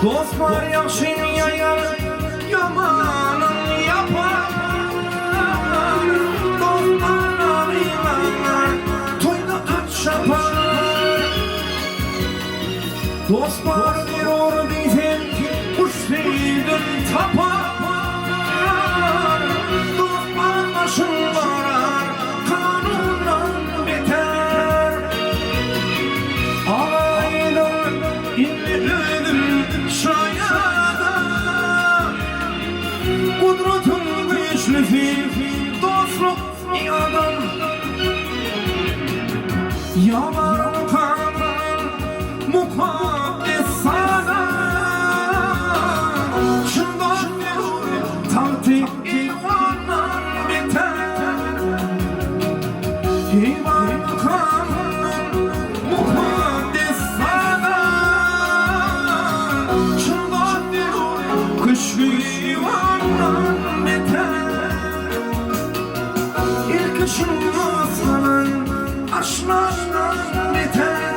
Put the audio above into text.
Dost bar ýagşyny ýaýar, ýamanyň ýapar. Dost bar agylanar, toýda at çapar. Dost bar zerur diýseň, guş seýdin tapar. Dost bar başyň garar, kanundan beter. Aýdyň indi özüm şaýada. Gudratyň güýçlüsi dostluk ýadan. Ýalan kanun mukaddes sada. Çyn dost tagty eýwandan beter. Eýwan kanun mukaddes sada. Çyn dost köşgi eýwandan beter. Ilki şunda salan aşnandan beter.